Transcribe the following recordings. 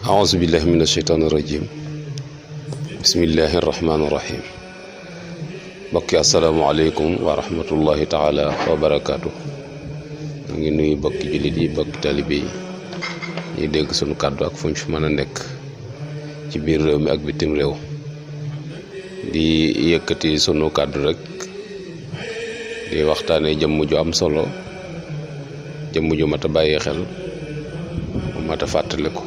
أعوذ بالله من الشيطان الرجيم بسم الله الرحمن الرحيم bokki asalaamaaleykum wa rahmatullahi taala wa barakaatu ngi nuyu bokki jullit yi bokki talibe yi ñuy dégg sunu kàddu ak fuñ fi mën a nekk ci biir réew mi ak bitim réew di yëkkati sunu kàddu rek di waxtaane jëmm ju am solo jëmm ju mat a bàyyi xel mat a fàttaliku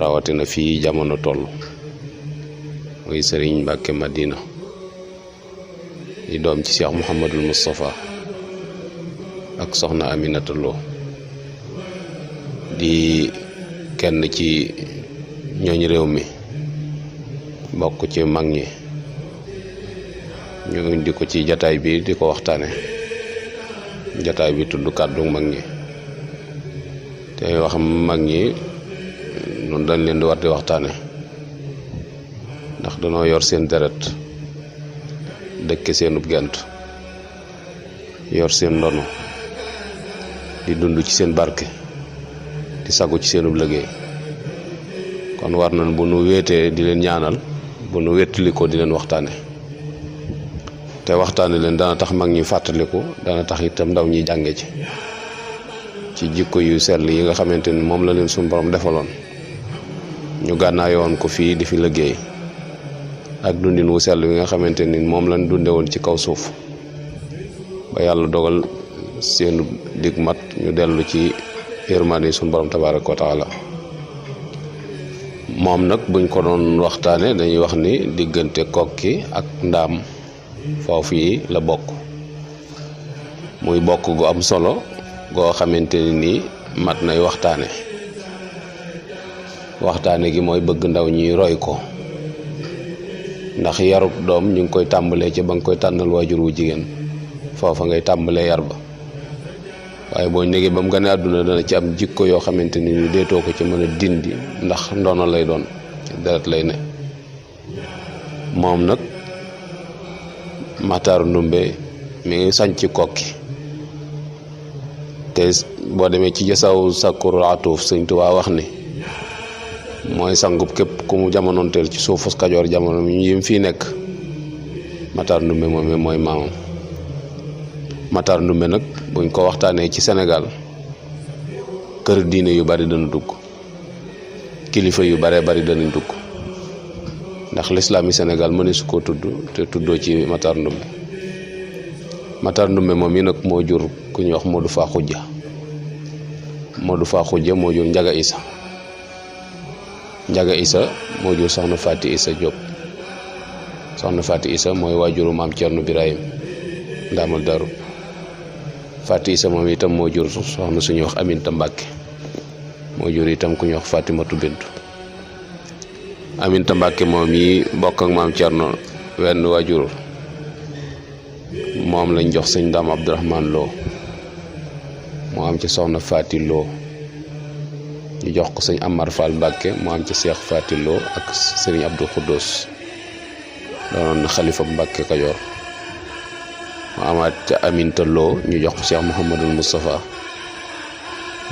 rawatina fii jamono toll muy Sëriñ Mbàkke Madina di doom ci Cheikh Mouhamadul Moustapha ak soxna Aminata Lo di kenn ci ñooñ réew mi bokk ci mag ñi ñu indi ko ci jataay bi di ko waxtaane jataay bi tudd kàddu mag ñi te wax mag ñi noonu dañ leen di war di waxtaane ndax danoo yor seen deret dëkke seenub gent yor seen ndono di dund ci seen barke di sagu ci seenub liggéey kon war nañ bu nu wéetee di leen ñaanal bu nu wéttali ko di leen waxtaane te waxtaane leen dana tax mag ñi fàttaliku dana tax itam ndaw ñi jànge ci jikko yu sell yi nga xamante ni moom la leen suñu borom defaloon ñu gànnaayoon ko fii di fi liggéey ak dundin wu sell wi nga xamante ni moom lañ dunde woon ci kaw suuf ba yàlla dogal seenu dig mat ñu dellu ci yërmande suñu borom tabaaraka wa taala moom nag buñ ko doon waxtaane dañuy wax ni diggante kokki ak ndaam foofu yi la bokk muy bokk gu am solo goo xamante ni mat nay waxtaane gi mooy bëgg ndaw ñi roy ko ndax yarub doom ñu ngi koy tàmbalee ci ba nga koy tànnal waajur wu jigéen foofa ngay tàmbalee yar ba waaye boo négee ba mu gane àdduna dana ci am jikko yoo xamante ni ñu deetoo ko ci mën a dindi ndax ndono lay doon deret lay ne moom nag Matar Ndumbe mi ngi sañc kokki te boo demee ci jasaw sakkurul atuuf Sëñ Tuubaa wax ni mooy sangub képp ku mu jamonoonteel ci suufus Kajoor jamono mi yim fii nekk Matar Ndumbe moom mooy maamam Matar Ndumbe nag buñ ko waxtaanee ci Sénégal kër diine yu bari dana dugg kilifa yu bare bari danañ dugg ndax lislaam yi Sénégal mënees su koo tudd te tuddoo ci Matar Ndumbe Matar Ndumbe moom yi nag moo jur ku ñuy wax Modou Fa Xujja moo jur Njaga Isa moo jur soxna Faati Isa Diop soxna Faati Isa mooy waajuru maam Cerno Birahim ndaamal daru Faati Isa moom itam moo jur soxna suñuy wax Aminta Mbàkke moo jur itam ku ñuy wax Fatimatu Bintu Aminta Mbàkke moom yi bokk ak maam Cerno wenn waajur moom lañ jox sëñ Daam Abdourahman Lo moo am ci soxna Faati Lo ñu jox ko sëñ Amar Fall Mbàkke moo am ci Seex Faati Lo ak sëriñ Abdou Khoudous doonoon na xalifa Mbàkke Kajoor mu amaat ca Aminta Lo ñu jox ko Cheikh Mouhamadul Moustapha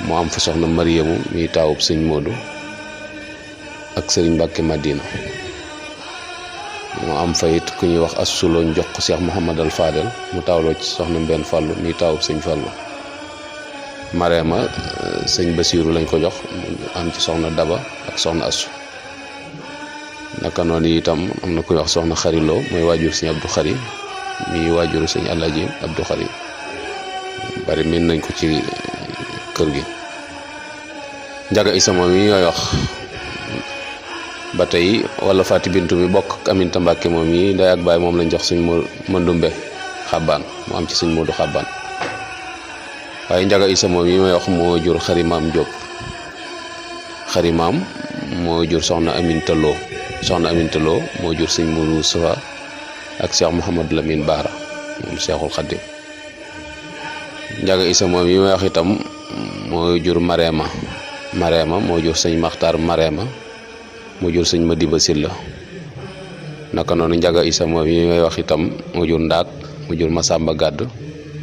moo am fa soxna Mariamu muy taawub sëñ Modou ak sëriñ Mbàkke Madina moo am fa it ku ñuy wax Assulo ñu jox ko Cheikh Mouhamadal Fadel mu taawloo ci soxna Mbenn Fallu muy taawub sëñ Fallu Mareema sëñ Basiiru lañ ko jox am ci soxna Daba ak soxna Assu naka noonu itam am na kuy wax soxna Xariloo mooy waajur sëñ Abdou Xari mi waajuru sëñ Alaaji Abdou Xari bari min nañ ko ci kër gi Njaga Isa moom yi ñooy wax ba tey wala Faati Bintu mi bokk ak Aminta Mbàkke moom yi ndey ak baay moom lañ jox sëñ Mandumbe Xabbaan mu am ci sëñ Moodu Xabbaan waaye Njaga Isa moom yi may wax moo jur Xarimaam Jóob Xarimaam moo jur soxna Aminta Lo moo jur sëñ Mourou Sofa ak Cheikh Mouhamadou Lamine Baara moom Cheikhul Khadim Njaga Isa moom yi may wax itam moo jur Mareema moo jur sëñ Maxtaar Mareema mu jur sëñ Madiba Silla naka noonu Njaga Isa moom yi may wax itam mu jur Ndaak mu jur Masamba Gàdd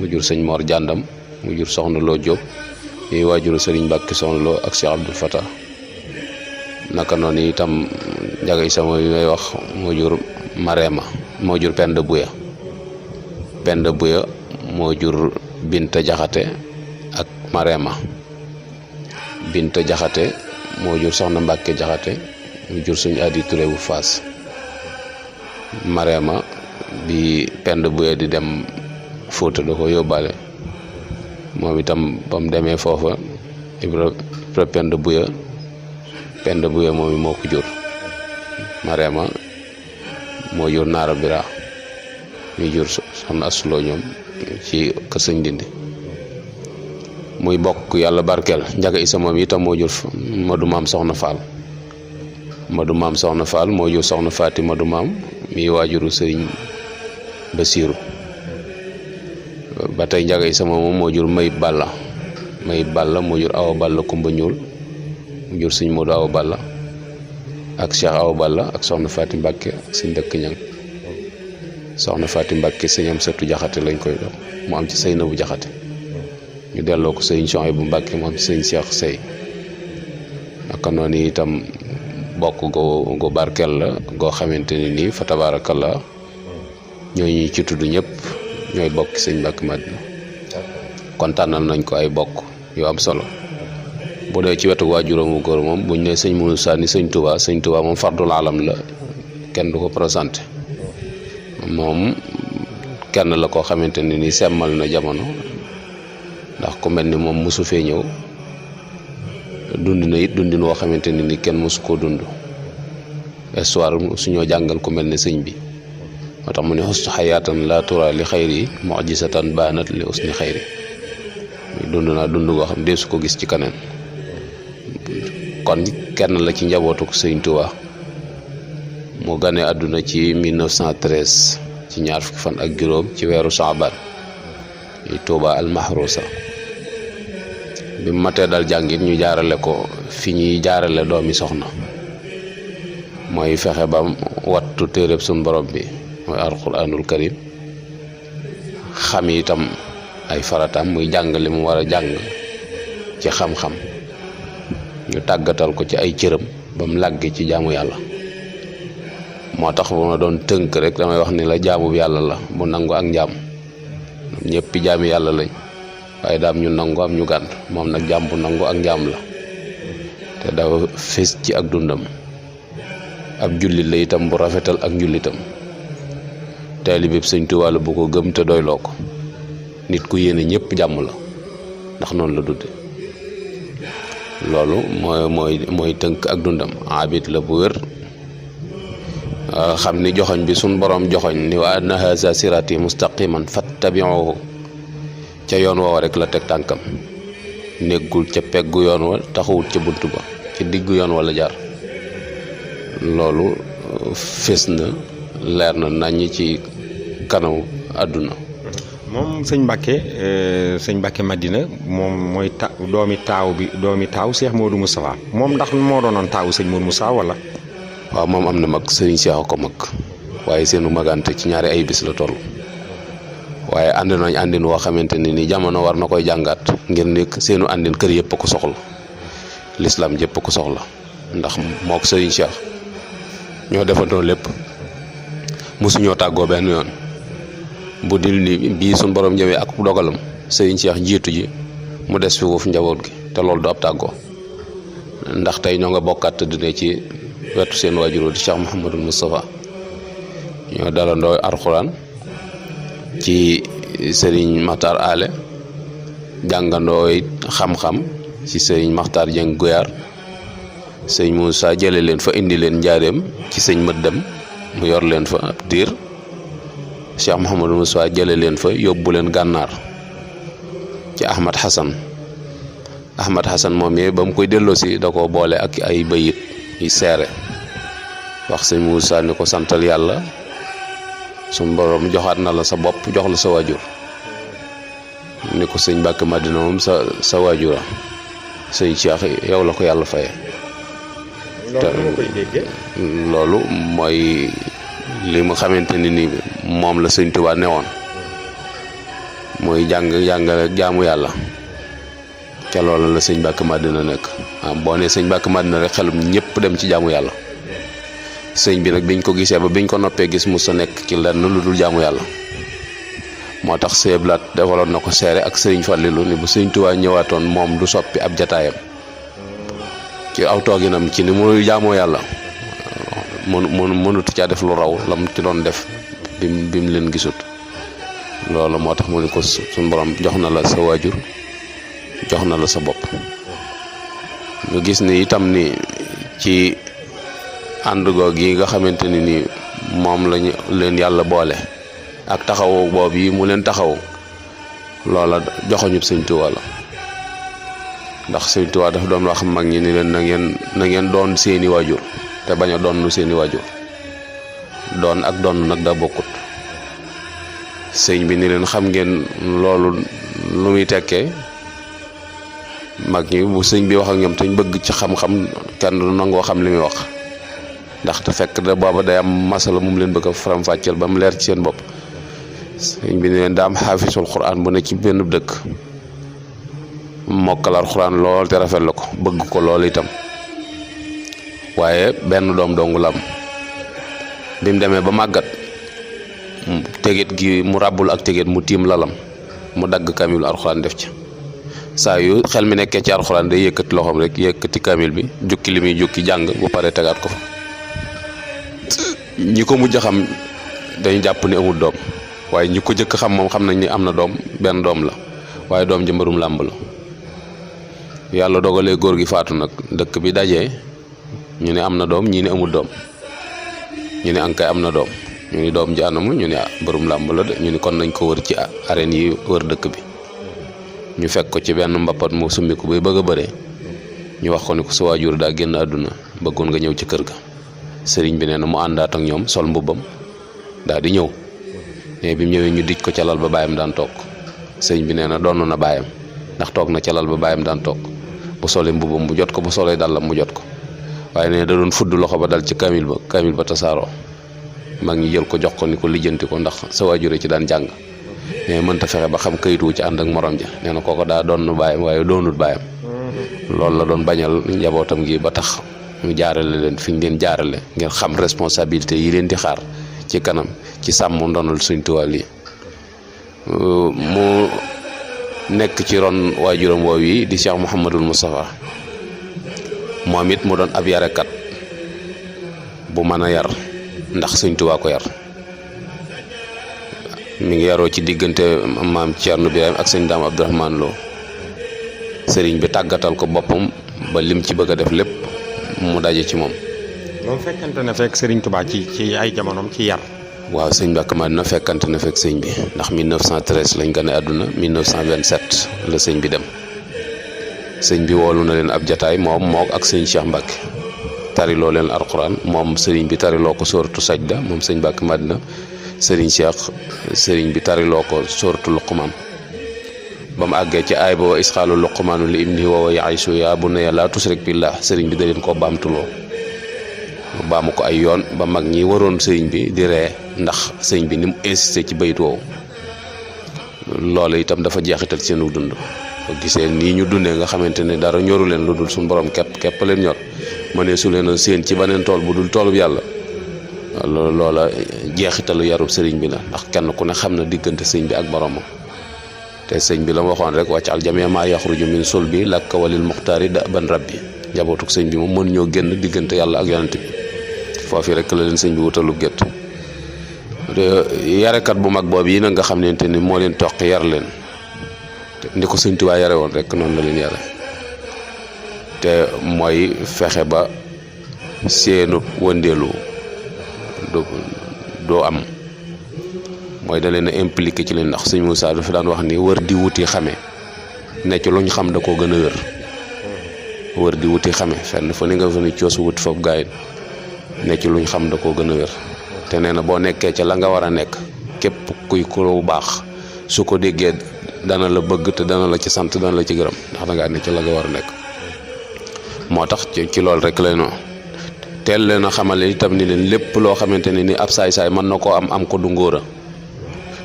mu jur sëñ Mor Jàndam mu jur Soxna Loo Jóob yi waajuru sëriñ Mbàkke Soxna Loo ak Cheikh Abdou Fatah naka noonu itam Njaga Isa moom yi may wax mu jur Marema moo jur Penda Buya moo jur Binta Jaxate ak Marema Binta Jaxate moo jur Soxna Mbàkke Jaxate mu jur suñu Adi Touré bu Faas Marema bi Penda Buya di dem Fuuta da ko yóbbaale moom itam ba mu demee foofa Ibra Penda Buya moom moo ko jur Marema moo jur Naara Bira muy jur soxna Asuloo ñoom ci kër Sëñ Ndindi muy bokk yàlla barkeel. Njaga Isa moom itam moo jur Madu Maam Soxna Faal moo jur soxna Faati Madu Maam mi waajuru Sëriñ Basiiru ba tey Njaga Isa moom moo jur Mayib Balla moo jur Awa Balla Kumba Ñuul mu jur Sëñ Moodu Awa Balla ak Cheikh Awa Balla ak soxna Faati Mbàkke ak Sëñ Dëkk Ñang soxna Faati Mbàkke sëñ am sëtu Jaxate lañ koy dox mu am ci Seynabu Jaxate ñu delloo ko sëñ Suhaybu Mbàkke mu am ci sëñ Cheikh Sey naka noonu itam bokk gu barkeel la goo xamante ni nii fa tabaarakallaa ñooñu ci tudd ñëpp ñooy bokk sëñ Mbàkke Madina kon tànnal nañ ko ay bokk yu am solo bu dee ci wetu waajuram wu góor moom buñ ne sëñ Muusaa ni sëñ Tuubaa moom fardul alam la kenn du ko présenté moom kenn la koo xamante ne ni semmal na jamono ndax ku mel ni moom mosu fee ñëw dund na it dundin woo xamante ne ni kenn mosu koo dund histoire suñoo jàngal ku mel ne sëñ bi moo tax mu ne xustu xayaatan la tura li xayri mujisatan baanat li usni xayri dund naa dund goo xam deesu ko gis ci kaneen kon kenn la ci njabootu ko sëñ Tuubaa mu gane àdduna ci 1913 ci ñaar fukki fan ak juróom ci weeru Saabaan yi Tuubaa al-Mahruusa bi mu matee dal jàngit ñu jaarale ko fi ñuy jaarale doomi soxna mooy fexe ba wattu téereb suñ borom bi mooy alquraanul karim xam itam ay farataam muy jàng li mu war a jàng ci xam-xam ñu tàggatal ko ci ay cëram ba mu làgge ci jaamu yàlla moo tax bu ma doon tënk rek damay wax ni la jaamu yàlla la bu nangu ak njaam ñëpp jaami yàlla lañ waaye daam ñu nangu am ñu gànt moom nag jaam bu nangu ak njaam la te dafa fés ci ak dundam ab jullit la itam bu rafetal ak njullitam taalibeeb Sëñ Tuubaa la bu ko gëm te doyloo ko nit ku yéene ñëpp jàmm la ndax noonu la dudde loolu mooy tënk ak dundam abid la bu wér xam ni joxoñ bi suñ borom joxoñ ni wa anna haza sirati mustaqiman fattabi'uhu ca yoon woowa rek la teg tànkam nekkul ca peggu yoon wa taxawut ca bunt ba ci diggu yoon wala jaar loolu fés na leer na naññ ci kanamu àdduna moom sëñ Mbàkke Madina moom mooy doomi taaw Cheikh Modou Moustapha moom ndax moo doonoon taawu sëñ Modou Moustapha wala waaw moom am na mag sëriñ Cheikh ko mag waaye seenu magante ci ñaari ay bis la toll waaye ànd nañ àndin woo xamante ni jamono war na koy jàngaat ngir ni seenu àndin kër yëpp ko soxla lislaam yëpp ko soxla ndax moo ko sëriñ Cheikh ñoo defandoo lépp mosuñoo tàggoo benn yoon bu dil ni bii suñ borom ñëwee ak dogalam sëriñ Cheikh jiitu ji mu des fi foofu njaboot gi te loolu du ab tàggoo ndax tey ñoo nga bokkaat dina ci wetu seen waajur di Cheikh Mouhamadul Moustapha ñoo dalandoo alxuraan ci sëriñ Maxtaar Ale jàngandoo it xam-xam ci sëriñ Maxtaar Jeng Guyaar sëñ Moussa jële leen fa indi leen njaareem ci sëñ Mëddem mu yor leen fa ab diir Cheikh Mouhamadul Moustapha jële leen fa yóbbu leen gànnaar ci Ahmad Hassan moom yee ba mu koy delloosi da ko boole ak ay bayit yi seere wax sëñ Moussa ni ko santal yàlla suñ borom joxaat na la sa bopp jox la sa waajur ni ko sëñ Mbàkke Madina moom sa waajura sëñ Cheikh yow la ko yàlla faye loolu mooy li mu xamante ni moom la sëñ Tuubaa newoon mooy jàngale jaamu yàlla ca loolu la sëñ Mbàkke Madina nekk boo nee sëñ Mbàkke Madina rek xelum ñëpp dem ci jaamu yàlla sëñ bi nag biñ ko gisee ba biñ ko noppee gis mu sa nekk ci lenn lu dul jaamu yàlla moo tax seeblaat defaloon na ko seere ak sëriñ Fallilu ni bu sëñ Tuubaa ñëwaatoon moom du soppi ab jataayam ci aw tooginam ci ni mu jaamoo yàlla mënutu caa def lu raw lam ci doon def bi mu leen gisut loolu moo tax mu ne ko suñ borom jox na la sa waajur jox na la sa bopp ñu gis ni itam ni ci ànd goog yi nga xamante ni moom lañu leen yàlla boole ak taxawu boobu yi mu leen taxaw loola joxoñub sëñ Tuubaa la ndax sëñ Tuubaa dafa doon wax mag ñi ni leen na ngeen doon seeni waajur te bañ a doon seeni waajur doon ak doon nag da bokkut sëñ bi ni leen xam ngeen loolu lu muy tekkee mag ñi bu sëñ bi wax ak ñoom te ñu bëgg ci xam-xam kenn du nangoo xam li muy wax ndax te fekk da booba day am masala mu leen bëgg a faram-fàcceel ba mu leer ci seen bopp sëñ bi ni leen daa am xaafisul xuraan bu ne ci benn dëkk mokkal alxuraan lool te rafet la ko bëgg ko lool itam waaye benn doom dongu la am bi mu demee ba màggat tegit gi mu ràbbul ak tegit mu tiim lalam mu dagg kaamilu alxuraan def ci saa yu xel mi nekkee ci alxuraan day yëkkati loxoom rek yëkkati kaamil bi jukki li muy jukki jàng bu pare tegaat ko fa ñi ko mujj xam dañu jàpp ni amul doom waaye ñi ko jëkk xam moom xam nañ ni am na doom benn doom la waaye doom ji mbërum làmb la yàlla dogalee góor gi faatu nag dëkk bi dajee ñu ne am na doom ñii ne amul doom ñu ne ankay am na doom ñu ni doom ji anamu ñu ne mbërum làmb la de ñu ni kon nañ ko wër ci arène yi wër dëkk bi ñu fekk ko ci benn mbappat mu summi ko bay bëgg a bëree ñu wax ko ni ko sa waajur daa génn àdduna bëggoon nga ñëw ci kër ga sëriñ bi nee na mu àndaat ak ñoom sol mbubbam daal di ñëw mais bi mu ñëwee ñu dij ko ca lal ba baayam daan toog sëriñ bi nee na doon na baayam ndax toog na ca lal ba baayam daan toog bu solee mbubbam mu jot ko bu solee dàllam mu jot ko waaye nee da doon fudd loxo ba dal ci kaamil ba tasaaroo mag ñi jël ko jox ko ni ko lijjanti ko ndax sa waajur ci daan jàng mais mënta fexe ba xam kayit wu ci ànd ak morom ja nee na kooko daa doon baayam waaye doonut baayam loolu la doon bañal njabootam gi ba tax ñu jaarale leen fi ñu leen jaarale ngeen xam responsabilité yi leen di xaar ci kanam ci sàmm ndonal Sëñ Tuubaa yi mu nekk ci ron waajuram woow yi di Cheikh Mouhamadul Moustapha moom it mu doon ab yarekat bu mën a yar ndax Sëñ Tuubaa ko yar mi ngi yaroo ci diggante maam Thierno Birahim ak sëñ Daam Abdourahmane Lo sëriñ bi tàggatal ko boppam ba lim ci bëgg a def lépp mu daje ci moom. moom fekkante na fekk sëriñ Tuubaa ci ay jamonoom ci yar. waaw sëñ Mbàkke Madina fekkante na fekk sëñ bi ndax 1913 lañ gane àdduna 1927 la sëñ bi dem sëñ bi woolu na leen ab jataay moom mook ak sëñ Cheikh Mbàkke tariloo leen alxuraan moom sëriñ bi tariloo ko sóoratu sajda moom sëñ Mbàkke Madina sëriñ Cheikh sëriñ bi tariloo ko sóoratu luqmaan ba mu àggee ci aay ba wa isqaalu luqmaanu li ibnihi wa huwa ya'isu yaa bunayya laa tushrik billah sëriñ bi da leen koo baamtuloo baamu ko ay yoon ba mag ñi waroon sëriñ bi di ree ndax sëriñ bi ni mu insisté ci bayit woowu loolu itam dafa jeexital ci seenu dund ko gisee nii ñu dundee nga xamante ne dara ñoru leen lu dul suñu borom képp leen ñor ma ne su leen a séen ci beneen tool bu dul toolub yàlla loola jeexitalu yarub sëriñ bi la ndax kenn ku ne xam na diggante sëriñ bi ak boromam te sëriñ bi la ma waxoon rek wàcc al jamee maa yaxruju min sulbi lakka walil muxtaari da ban rabbi njabootuk sëriñ bi moom mënu ñoo génn diggante yàlla ak yonent bi foofu rek la leen sëriñ bi wutalu gétt yarekat bu mag boobu yi nag nga xam ne ni moo leen toq yar leen ni ko Sëñ Tuubaa yare woon rek noonu la leen yare te mooy fexe ba seenu wëndeelu doo am mooy da leen a impliqué ci leen ndax Sëñ Muusaa dafa daan wax ni wër di wuti xame ne ci luñ xam da koo gën a wër di wuti xame fenn fa ni nga fa ni coosu wut foofu gaayit ne ci luñ xam da koo gën a wér te nee na boo nekkee ca la nga war a nekk képp kuy ku baax su ko déggee dana la bëgg te dana la ci sant dana la ci gërëm ndax dangaa ne ci la nga war a nekk moo tax ci loolu rek lay noo teel leen a xamale itam ni leen lépp loo xamante ne ni ab saay-saay mën na koo am ko du ngóora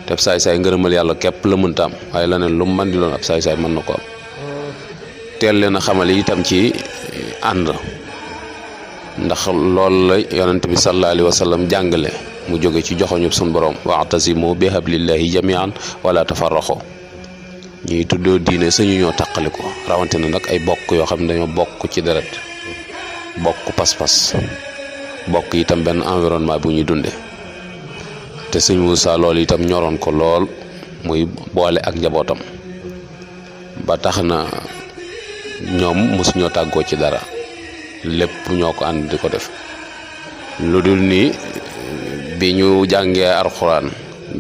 te ab saay-saay ngërëmal yàlla képp la mënta am waaye leneen lu mu mën di doon ab saay-saay mën na ko am teel leen a xamale itam ci ànd ndax loolu la yonent bi sallallahu alayhi wa sallam jàngale mu jóge ci joxoñub suñu borom wa'tasimu bi hablillahi jami'an wala tafarraqu ñuy tuddoo diine sañu ñoo tàqali ko rawante na nag ay bokk yoo xam ne dañoo bokk ci deret bokk pas-pas bokk itam benn environnement bu ñuy dunde te sëñ Moussa loolu itam ñoroon ko lool muy boole ak njabootam ba tax na ñoom mosuñoo tàggoo ci dara lépp ñoo ko ànd di ko def lu dul ni bi ñu jàngee alxuraan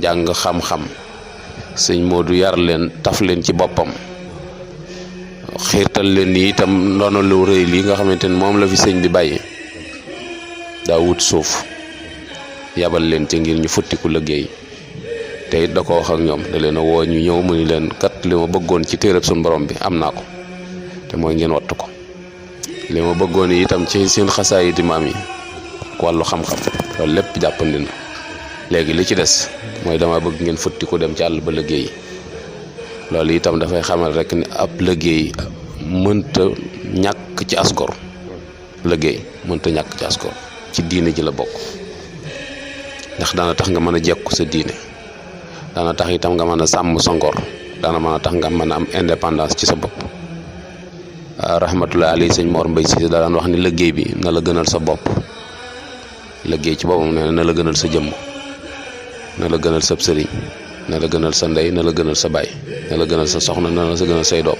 jàng xam-xam sëñ Modou yar leen taf leen ci boppam xiirtal leen ni itam ndono lu rëy lii nga xamante ni moom la fi sëñ bi bàyyi daa wut suuf yabal leen ci ngir ñu futtiku liggéey te it da ko wax ak ñoom da leen a woo ñu ñëw mu ni leen kat li ma bëggoon ci téereb suñu borom bi am naa ko te mooy ngeen wattu ko li ma bëggoon itam ci seen xasaay di maam yi wàllu xam-xam loolu lépp jàppandi na léegi li ci des mooy dama bëgg ngeen futtiku dem ci àll ba liggéey loolu itam dafay xamal rek ni ab liggéey mënta ñàkk ci asgor liggéey mënta ñàkk ci asgor ci diine ji la bokk ndax dana tax nga mën a jekku sa diine dana tax itam nga mën a sàmm sa ngor dana mën a tax nga mën a am indépendance ci sa bopp rahmatullahi alayhi sëñ Mor Mbay Si da daan wax ni liggéey bi na la gënal sa bopp liggéey ci boppam nee na la gënal sa jëmm na la gënal sa sëriñ na la gënal sa ndey na la gënal sa baay na la gënal sa soxna na la sa gënal say doom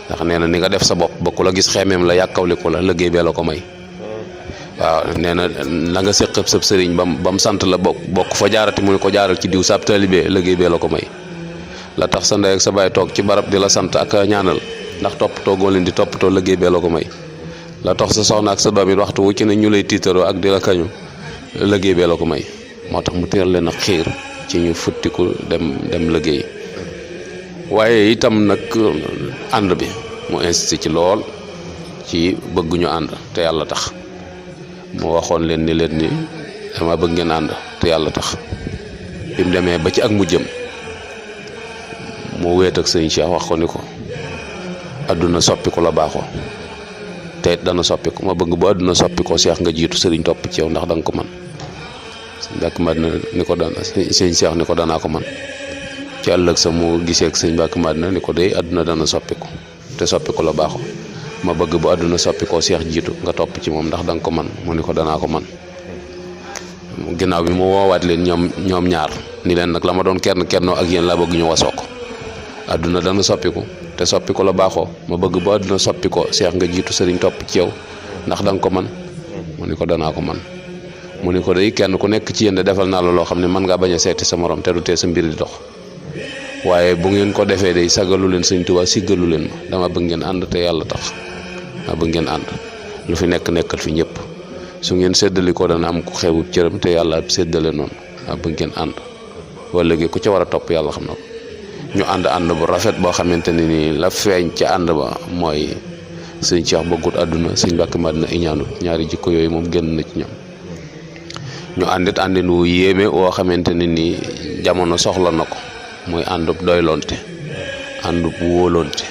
ndax nee na ni nga def sa bopp ba ku la gis xeemeem la yàkkawliku la liggéey bee la ko may waaw nee na la nga séqab sab sëriñ ba mu sant la bokk fa jaarati mu ne ko jaaral ci diw sab taalibe liggéey bee la ko may la tax sa ndey ak sa baay toog ci barab di la sant ak ñaanal ndax toppatoo goo leen di toppatoo liggéey bee la ko may la tax sa soxna ak sa doom it waxtu wu ci ne ñu lay tiitaroo ak di la kañu liggéey bee la ko may moo tax mu teel leen a xiir ci ñu futtiku dem liggéey waaye itam nag ànd bi mu insisté ci lool ci bëgguñu ànd te yàlla tax mu waxoon leen ni dama bëgg ngeen ànd te yàlla tax bi mu demee ba ci ak mujjëm mu wéet ak sëñ Cheikh wax ko ni ko àdduna soppiku la baaxoo te dana soppiku ma bëgg bu àdduna soppikoo Cheikh nga jiitu sëriñ topp ci yow ndax danga ko man sëñ Mbàkke Madina ni ko dana sëñ Cheikh ni ko danaa ko man ci ëllëg sa mu gisee ak sëñ Mbàkke Madina ni ko day àdduna dana soppiku te soppiku la baaxoo ma bëgg bu àdduna soppikoo Cheikh jiitu nga topp ci moom ndax danga ko man mu ni ko danaa ko man ginnaaw bi mu woowaat leen ñoom ñaar ni leen nag la ma doon kennoo ak yéen laa bëgg ñu wasoo ko àdduna dana soppiku te soppiku la baaxoo ma bëgg bu àdduna soppikoo Cheikh nga jiitu sëriñ topp ci yow ndax danga ko man mu ni ko danaa ko man mu ni ko day kenn ku nekk ci yéen de defal naa la loo xam ne mën ngaa bañ a seeti sa morom te du tee sa mbir di dox waaye bu ngeen ko defee day sagalu leen sëñ Tuubaa siggalu leen ma dama bëgg ngeen ànd te yàlla tax dama bëgg ngeen ànd lu fi nekk nekkal fi ñëpp su ngeen séddali ko dana am ku xewut cëram te yàlla séddale noonu dama bëgg ngeen ànd wala léegi ku ca war a topp yàlla xam na ko ñu ànd bu rafet boo xamante ne nii la feeñ ca ànd ba mooy sëñ Cheikh bëggut àdduna sëñ Mbàkke Madina iñaanut ñaari jikko yooyu moom génn na ci ñoom ñu àndin wu yéeme woo xamante ne nii jamono soxla na ko muy àndub doylonte àndub wóolonte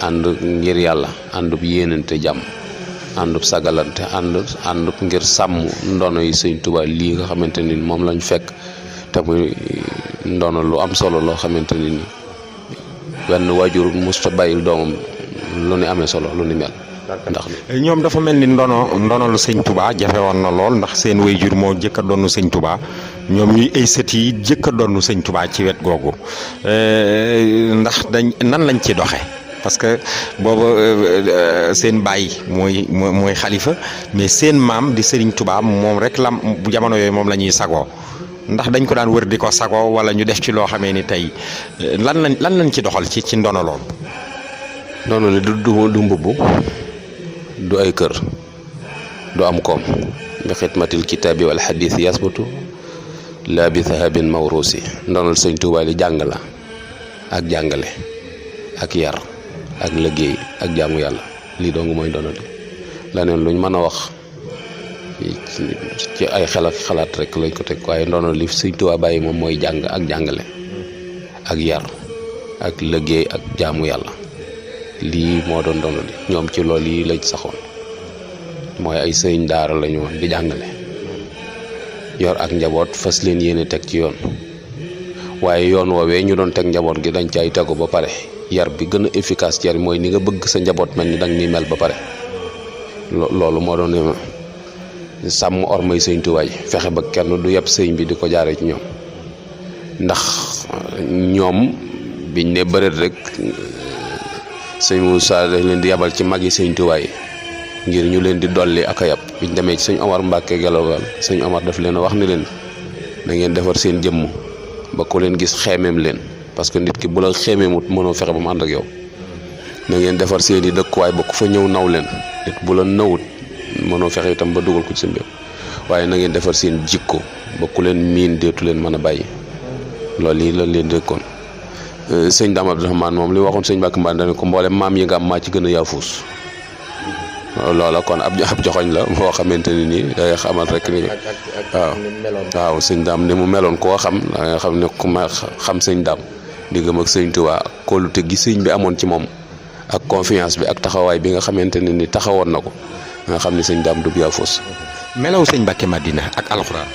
ànd ngir yàlla àndub yéenante jàmm àndub sagalante àndub ngir sàmm ndono yi sëñ Tuubaa lii nga xamante ni moom lañ fekk te muy ndono lu am solo loo xamante ni benn waajur musta bàyyil doomam lu ni amee solo lu ni mel ndax ñoom dafa mel ni ndono lu sëñ Touba jafe woon na lool ndax seen waajur moo jëkk a doonu sëñ Touba ñoom ñuy ay sët yi jëkk a doonu sëñ Touba ci wet googu ndax nan lañ ci doxe parce que booba seen baay mooy xalifa mais seen maam di sëriñ Touba moom rek la jamono yooyu moom la ñuy sagoo ndax dañ ko daan wër di ko sagoo wala ñu def ci loo xamee ni tey lan lañ ci doxal ci ndono loolu. ndono li du mbubb du ay kër du am koom bi xidmatil kitaabi wal xadiis yasbutu laa bi dahabin mawruusi ndonal sëñ Tuubaa li jàng la ak jàngale ak yar ak liggéey ak jaamu yàlla lii dong mooy ndono li leneen luñ mën a wax ci ay xel ak xalaat rek lañ ko teg waaye ndono li Sëñ Tuubaa bàyyi moom mooy jàng ak jàngale ak yar ak liggéey ak jaamu yàlla lii moo doon ndono li ñoom ci loolu yi lañ saxoon mooy ay sëriñ daara lañu woon di jàngale yor ak njaboot fas leen yéene teg ci yoon waaye yoon woowee ñu doon teg njaboot gi dañ cay tegu ba pare yar bi gën a efficace ci yar mooy ni nga bëgg sa njaboot mel ni danga ni mel ba pare loolu moo doon sàmm ormay Sëñ Tuubaa yi fexe ba kenn du yeb sëñ bi di ko jaaree ci ñoom ndax ñoom biñ ne bëreet rek sëñ Moussa daf leen di yabal ci mag yi Sëñ Tuubaa yi ngir ñu leen di dolli ak a yab biñ demee ci sëñ Omar Mbàkke Gelongal sëñ Omar daf leen a wax ni leen da ngeen defar seen jëmm ba ko leen gis xeemeem leen parce que nit ki bu la xeemeemut mënoo fexe ba mu ànd ak yow da ngeen defar seen i dëkkuwaay ba ku fa ñëw naw leen nit bu la nawut mënoo fexe itam ba dugal ko ci sa mbir waaye na ngeen defar seen jikko ba ku leen miin deetu leen mën a bàyyi loolu yi la leen dëkkoon sëñ Dame Abdourahmane moom li waxoon sëñ Mbàkke Mbàkke dane ko mboolem maam yi nga am maa ci gën a yaafuus loola kon ab joxoñ la boo xamante ni nii da nga xamal rek ni waaw sëñ Dame ni mu meloon koo xam da nga xam ne ku ma xam sëñ Dame diggam ak sëñ Tuubaa ak kóolute gi sëñ bi amoon ci moom ak confiance bi ak taxawaay bi nga xamante ne ni taxawoon na ko nga xam ne sëñ Dame du yaafuus. melaw sëñ Mbàkke Madina ak alxuraan.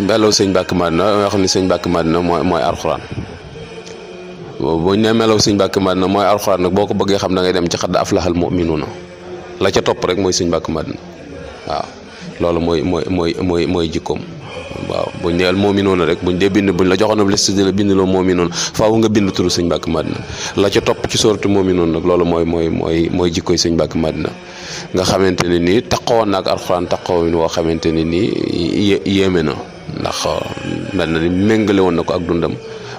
melaw sëñ Mbàkke Madina nga xam ne sëñ Mbàkke Madina mooy alxuraan buñ ne melaw sëñ Mbàkke Madina mooy alxuraan nag boo ko bëggee xam da ngay dem ci xadd aflahal mu'minuuna la ca topp rek mooy sëñ Mbàkke Madina waaw loolu mooy jikkoom waaw buñ dee mu'minuuna rek buñ dee bind buñ la joxoon liste di la bind loo mu'minuuna faaw nga bind turu sëñ Mbàkke Madina la ca topp ci sooratu mu'minuuna nag loolu mooy jikkoy sëñ Mbàkke Madina nga xamante ne nii taxawoon na ak alxuraan taxawin woo xamante ne nii yéeme na ndax mel na ni méngale woon na ko ak dundam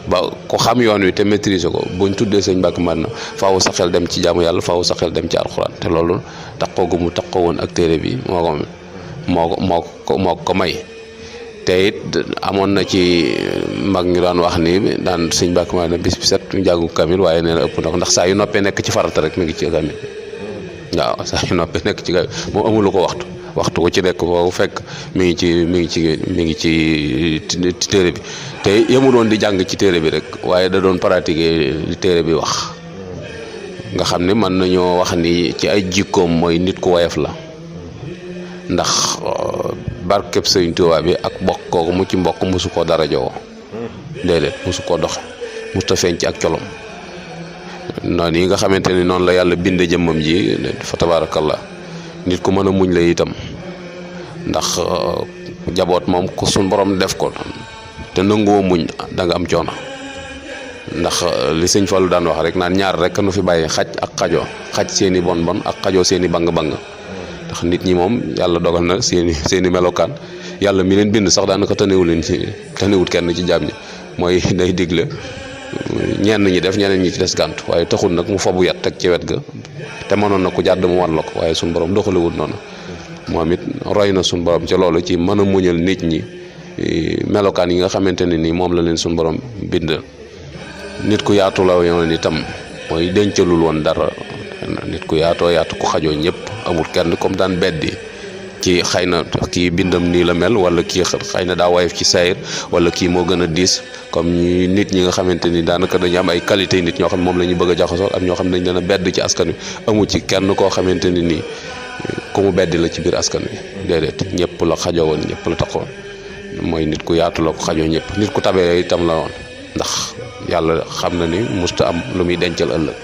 ba ko xam yoon wi te maîtriser ko buñ tuddee sëñ Mbàkke Madina faaw sa xel dem ci jaamu yàlla faaw sa xel dem ci alxuraan te loolu taxaw gu mu taxaw woon ak téere bi moo ko may te it amoon na ci mag ñu daan wax ni daan sëñ Mbàkke Madina bis bi set njàngu kamil waaye nee na ëpp na ko ndax saa yu noppee nekk ci farata rek mi ngi ci kamil waaw saa yu noppee nekk ci kamil moom amulu ko waxtu ko ci nekk foofu fekk mi ngi ci téere bi te yemu doon di jàng ci téere bi rek waaye da doon pratiquer li téere bi wax nga xam ne mën nañoo wax ni ci ay jikkoom mooy nit ku woyof la ndax barkeb Sëñ Tuubaa bi ak bokk kooku mu ci mbokk mosu koo dara jowoo déedéet mosu koo doxe mosu feeñ ci ak colom noonu yi nga xamante ni noonu la yàlla binde jëmmam ji fa tabaarakallah nit ku mën a muñ la itam ndax jaboot moom ku suñ borom def ko te nanguwoo muñ da nga am coono ndax li sëñ Fallu daan wax rek naan ñaar rek nu fi bàyyi xaj ak xajoo xaj seeni bon ak xajoo seeni bang-bang ndax nit ñi moom yàlla dogal na seeni melokaan yàlla mi leen bind sax daanaka tanewut kenn ci jaam ñi mooy day digle ñenn ñi def ñeneen ñi ci des gànt waaye taxul nag mu fobu yat teg ci wet ga te mënoon na ko jàdd mu wan la ko waaye suñ borom doxalewut noonu moom it roy na suñ borom ci loolu ci mën a muñal nit ñi melokaan yi nga xamante ne ni moom la leen suñ borom bind nit ku yaatu la yoon itam mooy dencalul woon dara nit ku yaatoo yaatu ku xajoo ñëpp amul kenn comme daan beddi ci xëy na kii bindam nii la mel wala kii xëy na daa woyof ci sayir wala kii moo gën a diis comme nit ñi nga xamante ni daanaka dañu am ay qualité nit ñoo xam ne moom la ñu bëgg a jaxasoo am ñoo xam ne dañ leen a bedd ci askan wi amu ci kenn koo xamante ni nii ku mu beddi la ci biir askan wi déedéet ñëpp la xajoo woon ñëpp la taxoon mooy nit ku yaatu la ko xajoo ñëpp nit ku tabee itam la woon ndax yàlla xam na ni musta am lu muy dencal ëllëg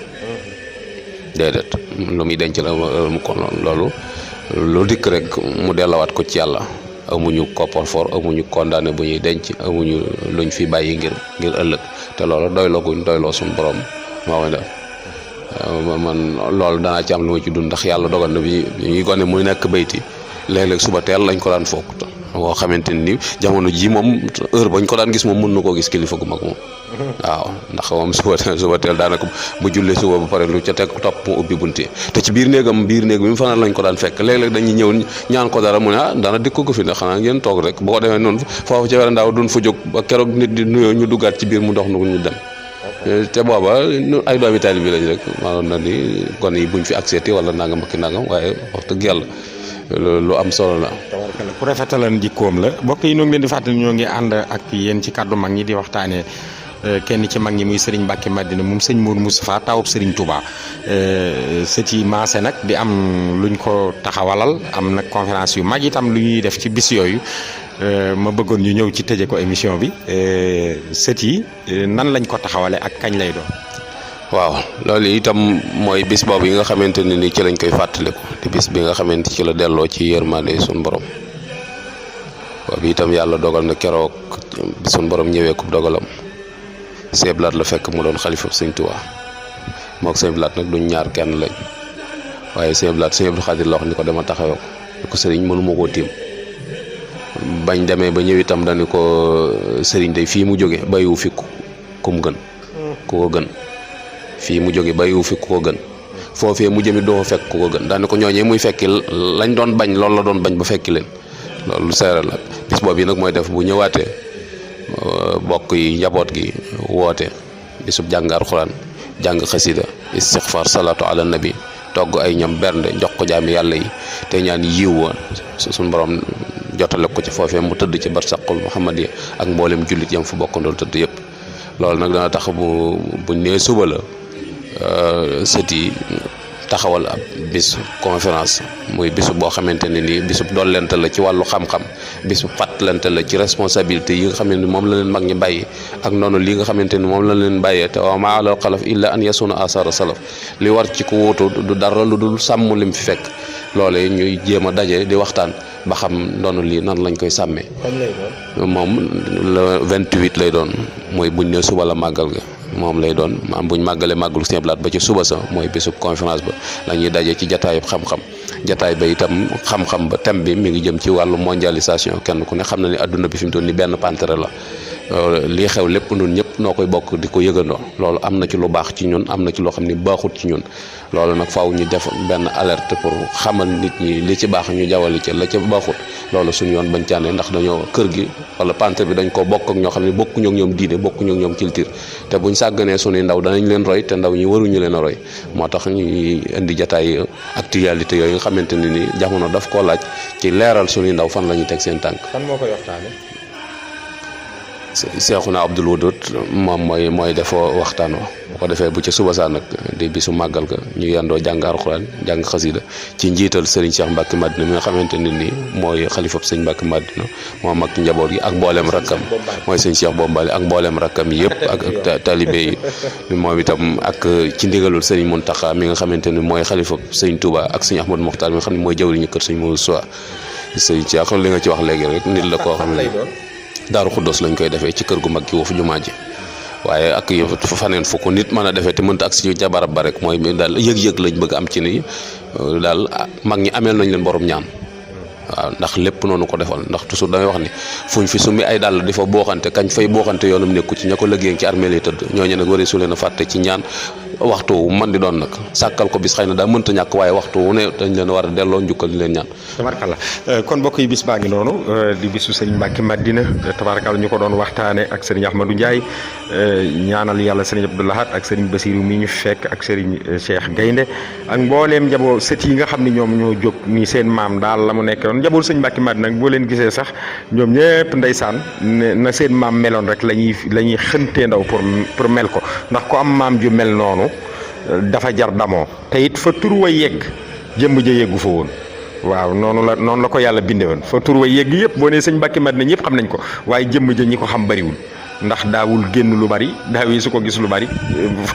déedéet lu muy dencal mu kon loolu lu dikk rek mu dellawaat ko ci yàlla amuñu coffre-fort amuñu condamné bu ñuy denc amuñu luñ fi bàyyi ngir ëllëg te loolu doyloo guñ doyloo suñu borom moo def man loolu danaa ci am lu ma ci dund ndax yàlla dogal na bi ñuy gone muy nekk bayti léeg-léeg suba teel lañ ko daan foog boo xamante ni jamono ji moom heure bañ ko daan gis moom mën na koo gis kilifa gu mag moom waaw ndax moom suba teel daanaka bu jullee suba ba pare lu ca teg topp mu ubbi bunti te ci biir néeg bi mu fanaan lañ ko daan fekk léeg-léeg dañuy ñëw ñaan ko dara mu ne dana dikk ko fi ne xanaa ngeen toog rek boo ko defee noonu foofu ca wera ndaaw duñ fa jóg ba keroog nit di nuyoo ñu duggaat ci biir mu dox nu ñu dem te booba ay doomi taalibe bi lañ rek maanaam na ni kon yi buñ fi accepté wala nangam ak nangam waaye wax dëgg yàlla lu am solo la. tabarkalla ku rafetalan jikkoom la. mbokk yi ñoo ngi leen di fàttali ñoo ngi ànd ak yéen ci kàddu mag ñi di waxtaanee kenn ci mag ñi muy Serigne Mbacke Madina moom sëñ Mourou Moustapha tawub Serigne Touba sët yi maase nag di am luñ ko taxawalal am nag conférence yu mag itam lu ñuy def ci bis yooyu ma bëggoon ñu ñëw ci tëje ko émission bi sët yi nan lañ ko taxawale ak kañ lay doon. waaw loolu itam mooy bis boobu yi nga xamante ne ni ci lañ koy fàttaliku te bis bi nga xamante ci la delloo ci yërmande suñu borom boobu itam yàlla dogal na keroog suñu borom ñëwee ko dogalam Sëñ Blaat la fekk mu doon xalifa Sëñ Tuubaa mook Sëñ Blaat nag duñ ñaar kenn lañ waaye Sëñ Blaat Sëñ Abdou Khadir la wax ni ko dama taxawee ko ni ko sëriñ mënuma koo tiim bañ demee ba ñëw itam dañu ko sëriñ day fii mu jóge bàyyiwu fi ku mu gën ku ko gën fii mu jóge bàyyiwu fi ku ko gën foofee mu jëmi doo fekk ku ko gën daane ko ñooñee muy fekki lañ doon bañ loolu la doon bañ ba fekki leen loolu seere la bis boobu yi nag mooy def bu ñëwaatee bokk yi njaboot gi woote bisub jàng alxuraan jàng xasida istixfar salaatu ala nabi togg ay ñam bernde jox ko jaami yàlla yi te ñaan yiw wa suñ borom jotale ko ci foofee mu tëdd ci barsaqul muhammadiya ak mboolem jullit yam fa bokkandool tëdd yëpp loolu nag dana tax buñ nee suba la sët yi taxawal ab bis conférence muy bisu boo xamante ne nii bisu dollente la ci wàllu xam-xam bisu fàttalante la ci responsabilité yi nga xam ne moom la leen mag ñi bàyyi ak noonu li nga xamante ni moom la leen bàyyee te wa maa alal xalaf illa an yasuna asara salaf li war ci ku wuutu du dara lu dul sàmm lim fi fekk loolee ñuy jéem a daje di waxtaan ba xam noonu lii nan lañ koy sàmmee. kañ lay doon. moom le 28 lay doon mooy buñ ne suba la màggal ga moom lay doon maam buñ màggalee màggalu Sëñ Blaat ba ci suba sa mooy bésub conférence ba la ñuy daje ci jataayub xam-xam jataay ba itam xam-xam ba thème bi mi ngi jëm ci wàllu mondialisation kenn ku ne xam na ni adduna bi fi mu toll ni benn pantere la lii xew lépp ñun ñëpp noo koy bokk di ko yëgandoo loolu am na ci lu baax ci ñun am na ci loo xam ni baaxut ci ñun loolu nag faaw ñu def benn alerte pour xamal nit ñi li ci baax ñu jawali ci la ca baaxut loolu suñu yoon bañ caane ndax dañoo kër gi wala pantere bi dañ ko bokk ak ñoo xam ne bokkuñu ak ñoom diine bokkuñu ak ñoom culture te buñ sàgganee suñuy ndaw danañ leen roy te ndaw ñi waruñu leen a roy moo tax ñuy indi jataay actualité yooyu nga xamante ne ni jamono daf koo laaj ci leeral suñuy ndaw fan la ñuy teg seen tànk. fan moo koy waxtaane. Seexuna Abdul Wadud moom mooy def waxtaan wa bu ko defee bu ci suba saa nag di bisu màggal ga ñu yendoo jàng alxuraan jàng xasida ci njiital Serigne Cheikh Mbacke Madina mi nga xamante ne nii mooy xalifab sëñ Mbacke Madina moom ak njaboot gi ak mboolem rakkam mooy sëñ Cheikh Bombali ak mboolem rakkam yëpp ak talibé yi moom itam ak ci ndigalul Serigne Mountakha mi nga xamante ni mooy xalifab sëñ Touba ak sëñ Ahmadou Mokhtar mi nga xam ne mooy jawriñu kër sëñ Moussa sëñ Cheikh li nga ci wax léegi rek nit la koo xam ne Daaru Xuddoos lañ koy defee ci kër gu mag gi woo fu jumaa ji waaye ak yëf faneen fu ko nit mën a defee te mënta ak si jabarab ba rek mooy daal yëg-yëg lañ bëgg am ci ni daal mag ñi ameel nañ leen borom ñaan waaw ndax lépp noonu ko defal ndax toujours damay wax ni fuñ fi summi ay dàll di fa booxante kañ fay booxante yoonum nekku ci ña ko liggéey ci armée lay tëdd ñooñu nag waree su leen a fàtte ci ñaan waxtu wu man di doon nag sàkkal ko bis xëy na daa mënta ñàkk waaye waxtu wu ne dañ leen war a delloo njukkal di leen ñaan. tabarakalla kon mbokk yi bis baa ngi noonu di bisu sëriñ Mbacke Madina tabarakalla ñu ko doon waxtaane ak sëriñ Ahmadou Ndiaye ñaanal yàlla sëriñ Abdou Lahad ak sëriñ Basirou mi ñu fekk ak sëriñ Cheikh Gaynde ak mbooleem njaboo sët yi nga xam ni ñoom ñoo jóg ni seen maam daal la mu nekk yoon njaboot sëriñ Mbacke Madina nag boo leen gisee sax ñoom ñëpp ndeysaan na seen maam meloon rek la ñuy xëntee ndaw pour mel ko ndax ko am maam ju mel noonu dafa jar damoo te it fa tur wa yegg jëmb ja yeggu fa woon waaw noonu la ko yàlla binde woon fa tur wa yegg yëpp boo nee sëñ Mbacke Madina ñëpp xam nañ ko waaye jëmb ja ñi ko xam bariwul ndax daawul génn lu bari daawee su ko gis lu bari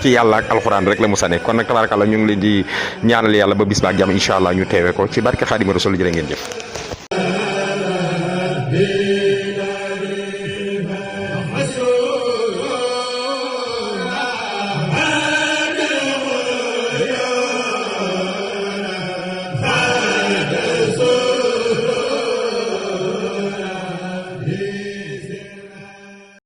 ci yàlla ak alxuraan rek la mu sane kon nag tabarakallah ñu ngi leen di ñaanal yàlla ba bis ba ak jàmm incha allah ñu teewe ko ci barke Xaadimu Rasuul jërë ngeen jëf